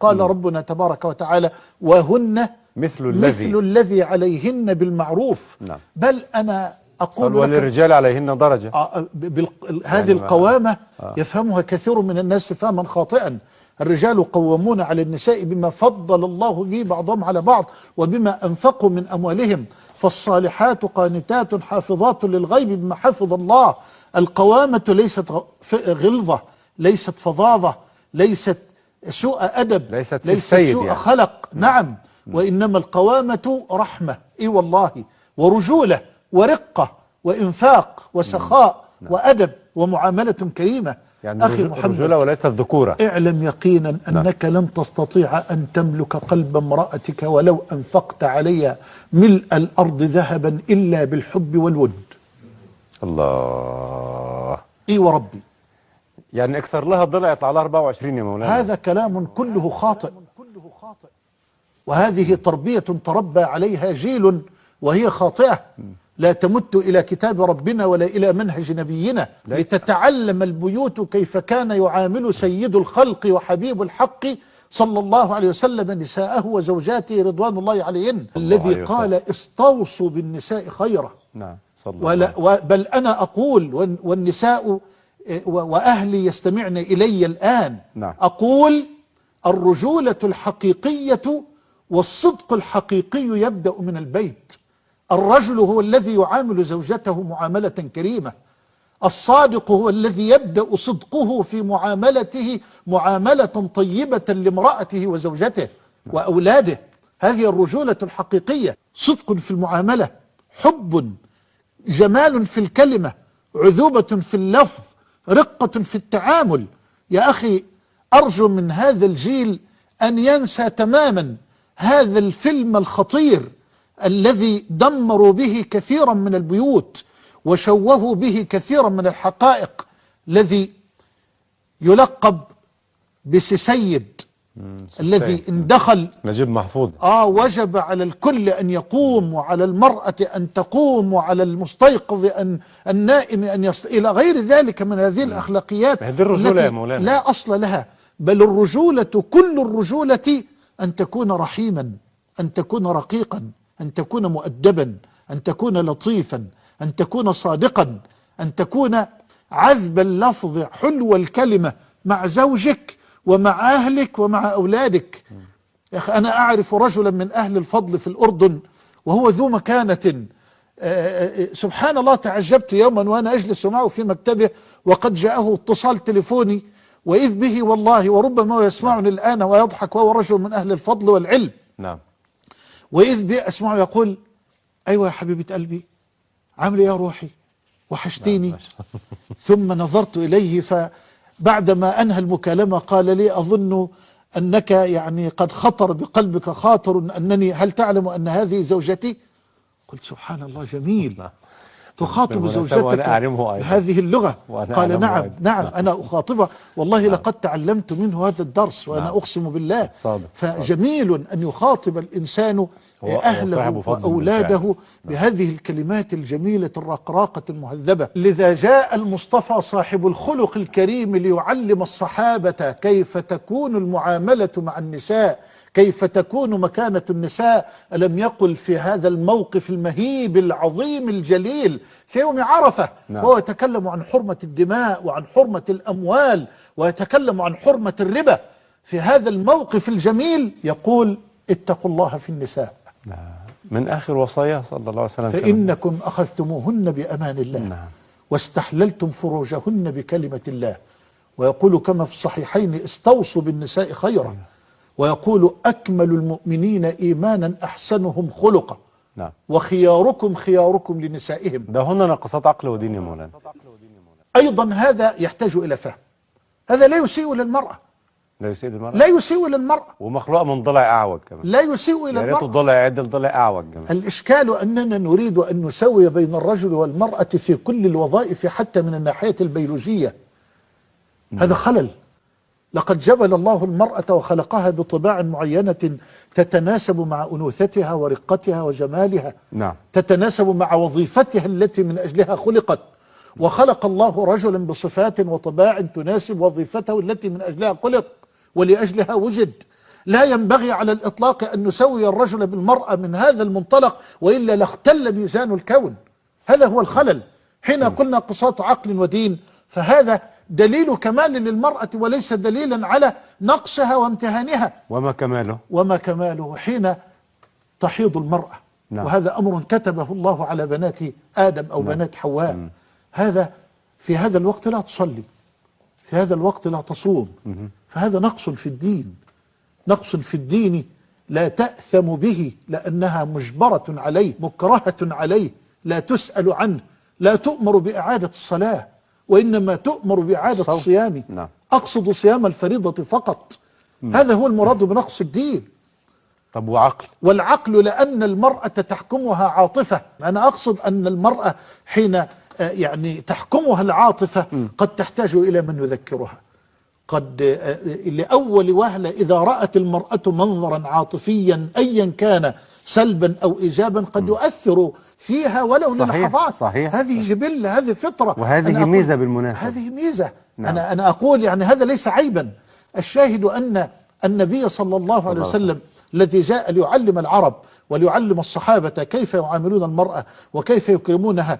قال ربنا تبارك وتعالى وهن مثل الذي عليهن بالمعروف. نعم. بل أنا أقول وللرجال عليهن درجة. هذه القوامة يفهمها كثير من الناس فهما خاطئا. الرجال قوامون على النساء بما فضل الله به بعضهم على بعض وبما أنفقوا من أموالهم، فالصالحات قانتات حافظات للغيب بما حفظ الله. القوامة ليست غلظة، ليست فظاظة، ليست سوء أدب، ليست سوء يعني خلق. نعم. وإنما القوامة رحمة، إي والله، ورجولة ورقة وإنفاق وسخاء وأدب ومعاملة كريمة. يعني أخي محمد، رجولة وليس الذكورة. اعلم يقينا أنك لن تستطيع أن تملك قلب امرأتك ولو أنفقت عليها ملء الأرض ذهبا إلا بالحب والود. الله. إي وربي. يعني اكسر لها الضلع يطلع لها 24 يا مولانا. هذا كلام كله خاطئ، وهذه تربية تربى عليها جيل وهي خاطئة. لا تمت إلى كتاب ربنا ولا إلى منهج نبينا لتتعلم البيوت كيف كان يعامل سيد الخلق وحبيب الحق صلى الله عليه وسلم نساءه وزوجاته رضوان الله عليهن، الذي قال استوصوا بالنساء خيرا. نعم. صلى بل أنا أقول والنساء وأهلي يستمعن إلي الآن. نعم. أقول الرجولة الحقيقية والصدق الحقيقي يبدأ من البيت. الرجل هو الذي يعامل زوجته معاملة كريمة. الصادق هو الذي يبدأ صدقه في معاملته معاملة طيبة لامرأته وزوجته وأولاده. هذه الرجولة الحقيقية، صدق في المعاملة، حب، جمال في الكلمة، عذوبة في اللفظ، رقة في التعامل. يا أخي أرجو من هذا الجيل أن ينسى تماما هذا الفيلم الخطير الذي دمروا به كثيرا من البيوت وشوهوا به كثيرا من الحقائق، الذي يلقب بسيد، الذي إن دخل نجيب محفوظ وجب على الكل أن يقوم، وعلى المرأة أن تقوم، وعلى المستيقظ النائم أن إلى غير ذلك من هذه الأخلاقيات التي لا أصل لها. بل الرجولة، كل الرجولة أن تكون رحيما، أن تكون رقيقا، أن تكون مؤدبا، أن تكون لطيفا، أن تكون صادقا، أن تكون عذب اللفظ، حلو الكلمة مع زوجك ومع أهلك ومع أولادك. يا أخي أنا أعرف رجلا من أهل الفضل في الأردن وهو ذو مكانة، سبحان الله، تعجبت يوما وأنا أجلس معه في مكتبه وقد جاءه اتصال تليفوني، وإذ به والله وربما يسمعني الآن ويضحك وهو رجل من أهل الفضل والعلم. نعم. وإذ بي أسمعه يقول أيوة يا حبيبة قلبي، عامل إيه يا روحي، وحشتيني. ثم نظرت إليه فبعدما أنهى المكالمة قال لي أظن أنك يعني قد خطر بقلبك خاطر أنني، هل تعلم أن هذه زوجتي؟ قلت سبحان الله، جميل، تخاطب زوجتك بهذه اللغة. قال نعم أنا أخاطبها، والله لقد تعلمت منه هذا الدرس وأنا أقسم بالله. فجميل أن يخاطب الإنسان أهله وأولاده بهذه الكلمات الجميلة الرقراقة المهذبة. لذا جاء المصطفى صاحب الخلق الكريم ليعلم الصحابة كيف تكون المعاملة مع النساء، كيف تكون مكانة النساء. ألم يقل في هذا الموقف المهيب العظيم الجليل في يوم عرفة وهو يتكلم عن حرمة الدماء وعن حرمة الأموال ويتكلم عن حرمة الربا، في هذا الموقف الجميل يقول اتقوا الله في النساء، من آخر وصاياه صلى الله عليه وسلم، فإنكم أخذتموهن بأمان الله واستحللتم فروجهن بكلمة الله. ويقول كما في الصحيحين استوصوا بالنساء خيرا. ويقول أكمل المؤمنين إيمانا أحسنهم خلقا. وخياركم خياركم لنسائهم. ده هنا نقصات عقل ودين يا مولانا. أيضا هذا يحتاج إلى فهم. هذا لا يسيء للمرأة، لا يسيء للمرأة، ومخلوقة من ضلع أعوج كمان، لا يسيء إلى المرأة. الضلع يعدل ضلع أعوج كمان. الإشكال أننا نريد أن نسوي بين الرجل والمرأة في كل الوظائف حتى من الناحية البيولوجية. هذا خلل. لقد جبل الله المرأة وخلقها بطباع معينة تتناسب مع أنوثتها ورقتها وجمالها، تتناسب مع وظيفتها التي من أجلها خلقت. وخلق الله رجلا بصفات وطباع تناسب وظيفته التي من أجلها خلق ولأجلها وجد. لا ينبغي على الإطلاق أن نسوي الرجل بالمرأة من هذا المنطلق، وإلا لاختل ميزان الكون. هذا هو الخلل. حين قلنا قصاة عقل ودين فهذا دليل كمال للمرأة وليس دليلا على نقصها وامتهانها. وما كماله حين تحيض المرأة. نعم. وهذا أمر كتبه الله على بنات آدم أو نعم. بنات حواء. هذا في هذا الوقت لا تصلي، في هذا الوقت لا تصوم، فهذا نقص في الدين، نقص في الدين لا تأثم به، لأنها مجبرة عليه مكرهة عليه، لا تسأل عنه، لا تؤمر بإعادة الصلاة، وإنما تؤمر بإعادة الصيام. نعم. أقصد صيام الفريضة فقط. هذا هو المراد بنقص الدين. طب وعقل؟ والعقل لأن المرأة تحكمها عاطفة. أنا أقصد أن المرأة حين يعني تحكمها العاطفة قد تحتاج إلى من يذكرها. قد لأول وهلة إذا رأت المرأة منظرا عاطفيا أيا كان سلبا أو إيجابا قد يؤثر فيها ولو للحظات. صحيح. هذه جبلة، هذه فطرة، وهذه ميزة بالمناسبة. هذه ميزة. نعم. أنا أقول يعني هذا ليس عيبا. الشاهد أن النبي صلى الله عليه وسلم الذي جاء ليعلم العرب وليعلم الصحابة كيف يعاملون المرأة وكيف يكرمونها